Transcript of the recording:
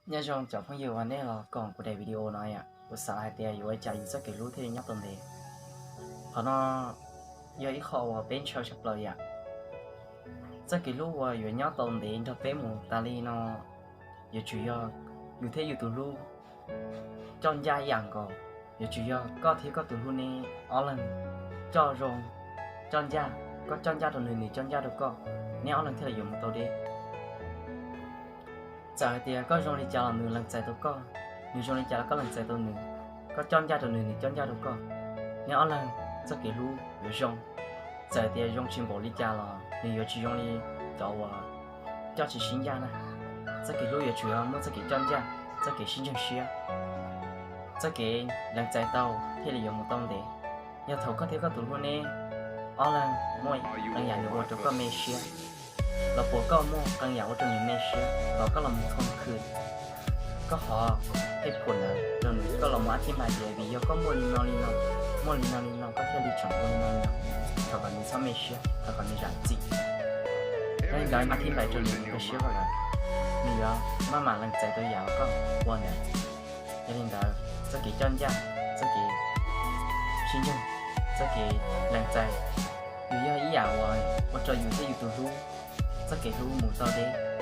Nyob zoo cov phooj ywg uas nej los koom kuv daim video no yom, kuv xav hais tias yuav ua cas yus txoj kev hlub thiaj li nyob tau ntev. Qhov no yog ib qho uas peb ntshaw tshaj plaws yom. Txoj kev hlub uas yuav nyob tau ntev nrog peb mus tas li no, yuav tsum yog yus thiab yus tus hlub coj ncaj ib yam nkaus. Yuav tsum yog koj thiab koj tus hlub neb ob leeg coj zoo, coj ncaj, koj coj ncaj rau nws, nws coj ncaj rau koj, neb ob leeg thiaj li yuav mus tau deb. Txawm hais tias koj zoo li cas los nws lees txais tau koj, nws zoo li cas los koj lees txais tau nws, koj coj ncaj rau nws, nws coj ncaj rau koj, neb ob leeg txoj kev hlub yuav zoo. Txawm hais tias zoo tsis npaum li cas los nws yuav tsis zoo li cov uas coj tsis sib ncaj na. Txoj kev hlub yuav tsum yog muaj txoj kev coj ncaj, txoj kev sib ntseeg siab, txoj kev lees txais tau thiaj li yuav mus tau ntev. Yog thaum koj thiab koj tus hlub neb ob leeg muaj qee yam nws ua rau koj me siab, los puas koj muaj qee yam ua rau nws me siab, los koj los mus thoo khw, koj qhov tej phuam ntawd rau nws, koj los mus ab thib npais tias vim yog koj muaj li no li no, muaj li no li no koj thiaj li tseem ua li no li no, thov kom nws txhob me siab, thov kom nws zam txim. Yog li ntawd ab thib npais rau nws, koj siab kom lawm, nws yuav maj mam lees txais tau yam uas koj ua ntawd. Yog li ntawd txoj kev coj ncaj, txoj kev sib ntseeg, txoj kev lees txais, nws yog ib yam uas ua rau yus thiab yus tus hlub txoj kev hlub mus tau deb.